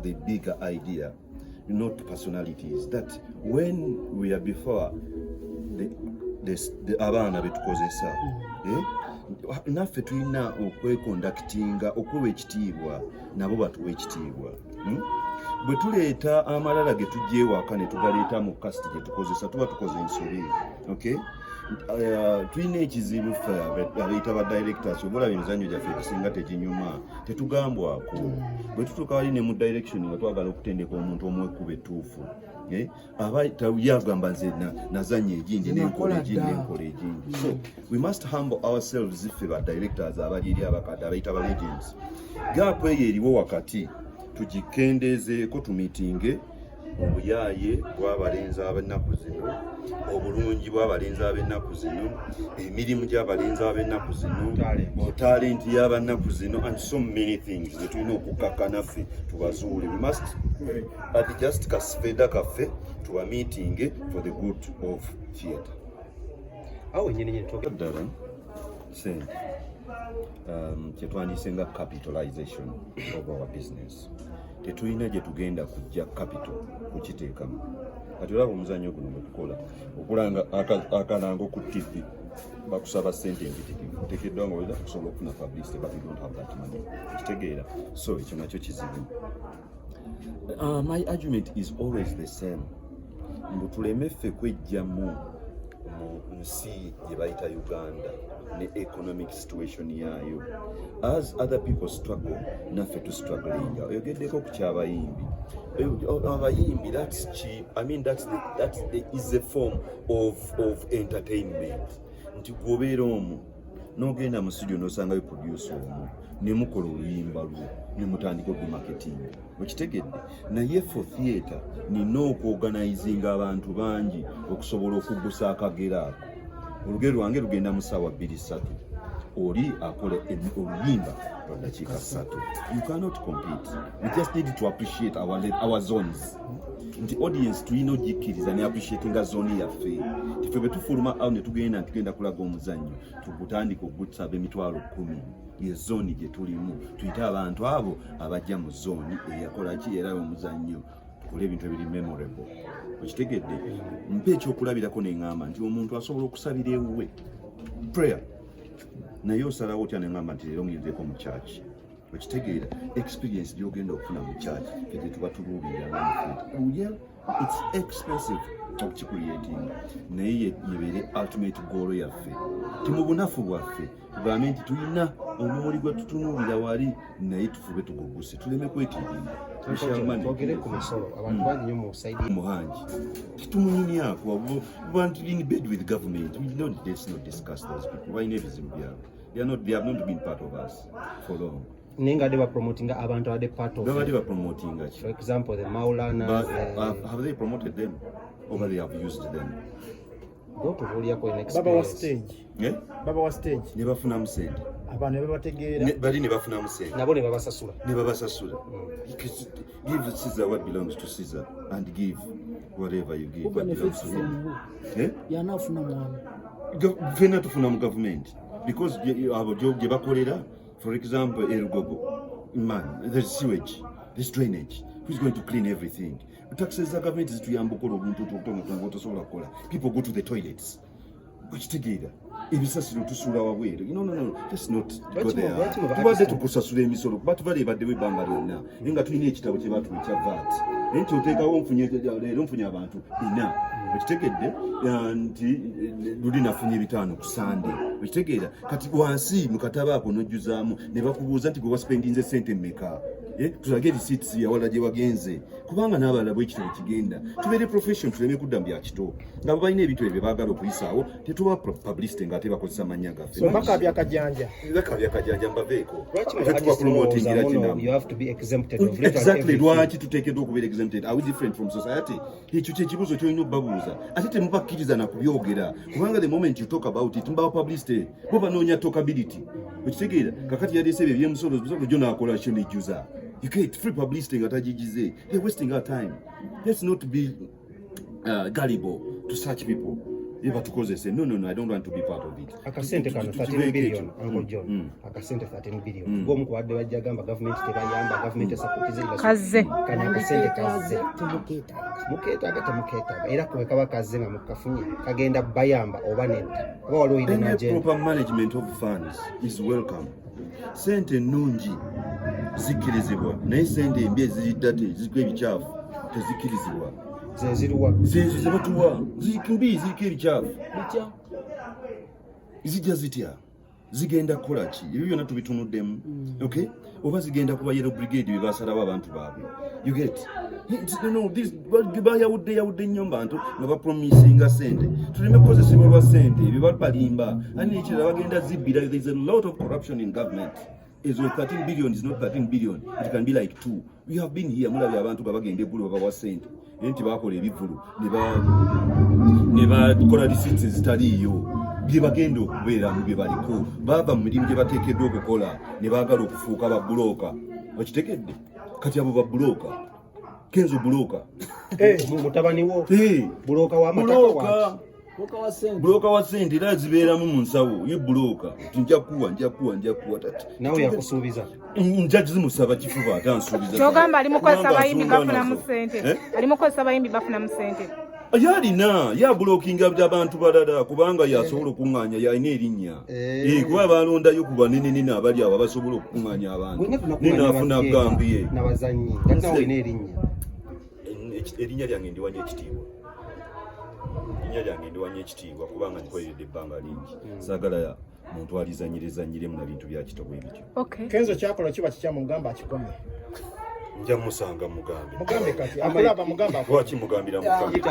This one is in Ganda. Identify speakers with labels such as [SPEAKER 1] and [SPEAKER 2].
[SPEAKER 1] the bigger idea, not personalities, that when we are before the abaana betukozesa, eh? Naffe tulina okweconductinga, okuwa ekitiibwa, nabo batuwa ekitiibwa, Bwe tuleeta amalala ge tujja ewaka ne tugaleeta mu cast gye tukozesa, tuba tukoze ensobi, okay? Tulina ekizibu ffe abeeyita ba directors. Oba olaba emizannyo gyaffe egisinga teginyuma, tetugambwako. Bwe tutuuka wali ne mu direction nga twagala okutendeka omuntu omuwekkuba ettuufu, eh, aba yagamba, "Nze nazannya egindi, nenkola
[SPEAKER 2] Nakola
[SPEAKER 1] egindi,
[SPEAKER 2] dda.
[SPEAKER 1] nenkola egindi." So we must humble ourselves, ffe ba directors abali eri abakadde abayita ba legends. Gap eyo eriwo wakati tugikendeezeeko, tumeetinge obuyaaye bw'abalenzi ab'ennaku zino, obulungi bw'abalenzi ab'ennaku zino, emirimu gy'abalenzi ab'ennaku zino, talent y'abannaku zino, and so many things zetulina okukkakka naffe tubazuule. We must adjust kasifeda kaffe, tubameetinge for the good of theatre.
[SPEAKER 3] Awo wenyini nyini twogera.
[SPEAKER 1] Ddala sente, kyetwandiise nga capitalization of our business, tetulina gye tugenda kujja capital kukiteekamu. Kati olaba omuzannyo guno bwe tukola okulanga akalango ku TV, bakusaba sente empitirivu, oteekeddwa nga olina okusobola okufuna publicity, but we don't have that money, ekitegeera? So ekyo nakyo kizibu. My argument is always the same, mbu tuleme ffe kwejjamu mu nsi gye bayita Uganda ne economic situation yaayo. As other people struggle, naffe tustrugglinga. Oyogeddeko ku kyabayimbi. Abayimbi, that's cheap. I mean, that's the is a form of entertainment, nti gwobeera omu n'ogenda mu studio n'osangayo producer omu ne mukola oluyimba lwo ne mutandika okumarketing, okitegedde? Naye for theatre nina okuorganizinga abantu bangi okusobola okugusa akagero ako. Olugero lwange lugenda mu ssaawa 2-3, oli akola oluyimba lwa dakiika 3. You cannot compete. We just need to appreciate our zones, nti audience tulina ogikkiriza ne appreciatinga zone yaffe. Tife bwe tufuluma awo ne tugenda tugenda kulaga omuzannyo, tugutandika ogusaba 100,000, ye zone gye tulimu. Tuyite abantu abo abajja mu zone eyakola ki era omuzannyo, tukole ebintu ebiri memorable, okitegedde? Mpa ekyokulabirako neŋŋamba nti omuntu asobola okusabira ewuwe prayer, naye osalawo otya neŋŋamba nti leero ngenzeeko mu church, okitegeera? Experience gyogenda okufuna mu church fe gye tuba tuluubirira nga mu theatre. Yeah, it's expensive okukicreatinga, naye yebeere ultimate goal yaffe. Ti mu bunafu bwaffe tugambe nti tulina omumuli gwe tutunuulira wali, naye tufube tuguguse, tuleme kwetiiringa. We shall manage.
[SPEAKER 3] Twogere ku misolo. Abantu bangi nnyo mu side.
[SPEAKER 1] Muhangi tetumunyumyako bantu in bed with government. We don't, let's not discuss those people. Balina ebizibu byabwe. They have not been part of us for long.
[SPEAKER 3] Naye nga badde bapromotinga abantu abadde part of.
[SPEAKER 1] Babadde bapromotinga ki?
[SPEAKER 3] For example, the Maulana.
[SPEAKER 1] But have they promoted them or they have used them?
[SPEAKER 3] Gotubuulyako in
[SPEAKER 2] Babawa
[SPEAKER 3] experience.
[SPEAKER 2] stage.
[SPEAKER 1] Eh?
[SPEAKER 2] Babawa stage.
[SPEAKER 1] Ne bafunamu sente.
[SPEAKER 2] Abantu ne babategeera.
[SPEAKER 1] Bali ne bafunamu sente.
[SPEAKER 3] Nabo ne babasasula.
[SPEAKER 1] Ne babasasula. Because give Caesar what belongs to Caesar and give whatever you give
[SPEAKER 4] Who
[SPEAKER 1] what belongs
[SPEAKER 4] benefits
[SPEAKER 1] to
[SPEAKER 4] from
[SPEAKER 1] him.
[SPEAKER 4] who?
[SPEAKER 1] Eh?
[SPEAKER 4] Yanaafuna mwana.
[SPEAKER 1] Ffenna tufuna mu gavumenti because abo gye bakolera. For example, e Lugogo, man, there's sewage, there's drainage. Who's going to clean everything? Taxes za gavumenti zituyamba okukola obuntu obutonotono otosobola kukola. People go to the toilets, okitegeera? Ebisasiro tusuula wabweru. No, let's not go there.
[SPEAKER 3] Lwaki muba
[SPEAKER 1] Tubadde
[SPEAKER 3] artist?
[SPEAKER 1] tukusasula emisolo kuba tubadde ebaddewo ebbanga lyonna, naye nga tulina ekitabo kye batuwa ekya VAT, naye nti oteekawo, nfunye leero, nfunye abantu bina, okitegedde? Nti luli nafunye 500 ku Sande, okitegeera? Kati wansi mu katabo ako nojjuzaamu ne bakubuuza nti gwe waspendinze sente mmeka? Eh, tulage receipts yawala gye wagenze, kubanga n'abalala bwe kityo kigenda. Tubeere profession, tuleme kudda mu bya kito nga balina ebintu ebyo baagala okuyisaawo. Tetuba publicity ng'ate bakozesa mannya gaffe.
[SPEAKER 2] So bakabya kajanja.
[SPEAKER 1] Bakabya kajanja, mbaveeko.
[SPEAKER 3] Lwaki mu
[SPEAKER 1] Tetuba
[SPEAKER 3] artist
[SPEAKER 1] promotingira
[SPEAKER 3] mulowooza muno
[SPEAKER 1] kinamu.
[SPEAKER 3] you have to be exempted of literally
[SPEAKER 1] Exactly.
[SPEAKER 3] everything?
[SPEAKER 1] Lwaki tuteekeddwa okubeera exempted? Are we different from society? Ekyo kyekibuuzo kyolina obbabuuza, ate temubakkiriza na kubyogera, kubanga the moment you talk about it, mbawa publicity, bo banoonya talkability, okitegeera? Kakati yaleese ebyo ebyemusolo, musolo gyo naakola kyo nejjuza. You get free publicity nga tagigize. They're wasting our time. Let's not be gullible to such people. Batukozese. No, no, no, I don't want to be part of it.
[SPEAKER 3] Akasente kano, 13 billion, Uncle John, akasente 13 billion, gwomu kubadde bajja gamba gavumenti tebayamba, gavumenti esupportize.
[SPEAKER 4] Kazze.
[SPEAKER 3] Kano akasente kazze.
[SPEAKER 5] Temukeetaaga.
[SPEAKER 3] Mukeetaaga, temukeetaaga, era bwe kaba kazze nga mukafunye, kagenda bayamba oba nedda, oba waliwo hidden
[SPEAKER 1] Any
[SPEAKER 3] agenda?
[SPEAKER 1] proper management of funds is welcome. Sente ennungi zikkirizibwa, naye sente embi eziridda ziriko ebikyafu tezikkirizibwa.
[SPEAKER 3] Ze ziruwa?
[SPEAKER 1] Zezo zebatuwa mbi, ziriko ebikyafu.
[SPEAKER 5] Bitya?
[SPEAKER 1] Zijja zitya? Zigenda kukola ki? Ebyo byonna tubitunuddemu. Okay, oba zigenda kuba yellow brigade bye basalawo abantu baabwe, you get? No, bayawudde yawudde nnyo mu bantu nga bapromisinga sente. Tuleme kukozesebwa lwa sente ebyo, babalimba. Ani ekirala, bagenda zibbira. There is a lot of corruption in government. Ezo 13 billion is not 13 billion, it can be like 2. We have been here, mulabye abantu nga bagenda eggulu, babawa sente era nti bakola ebivulu ne bakola receipts ezitaliiyo. Bye bagenda okubeeramu, bye baliko, baava mu mirimu gye bateekeddwa okukola ne baagala okufuuka babbulooka. Okitegedde? Kati abo babbulooka, Kenzo bulooka.
[SPEAKER 3] Mutabani wo.
[SPEAKER 1] Eh,
[SPEAKER 3] Bulooka w'amataka.
[SPEAKER 1] Bulooka.
[SPEAKER 3] Waki?
[SPEAKER 5] Bulooka wa sente.
[SPEAKER 1] Bulooka wa sente, era zibeeramu mu nsawo ye. Bulooka nti nja kuwa, nja kuwa, nja kuwa.
[SPEAKER 3] Nawe yakusuubiza?
[SPEAKER 1] Nja zimusaba kifuba, ate ansuubiza.
[SPEAKER 4] Kyogamba ali mukozesa
[SPEAKER 1] Kubanga
[SPEAKER 4] abayimbi
[SPEAKER 1] asumba
[SPEAKER 4] bafunamu
[SPEAKER 1] nazo.
[SPEAKER 4] sente?
[SPEAKER 1] Eh?
[SPEAKER 4] Ali mukozesa abayimbi bafunamu sente?
[SPEAKER 1] Yalina yabulokinga abantu balala kubanga yasobola okuŋŋaanya, yalina erinnya.
[SPEAKER 3] Eh.
[SPEAKER 1] Eh, kuba balondayo ku banenenene abali abo abasobola okuŋŋaanya abantu, naye naafuna gambi ye.
[SPEAKER 3] Nabazanyi kati nawe olina erinnya.
[SPEAKER 1] Erinnya lyange ndiwanya ekitiibwa, erinnya lyange ndiwanya ekitiibwa kubanga nkoleredde ebbanga lingi. Saagala muntu alizanyirezanyiremu na bintu bya kito bwe bityo.
[SPEAKER 4] Okay.
[SPEAKER 2] Kenzo kyakola kiba kikyamu, mugamba akikome.
[SPEAKER 1] Nja musanga mugambe.
[SPEAKER 2] Mugambe kati akulaba, mugambe akole.
[SPEAKER 1] Lwaki mugambira mugambe?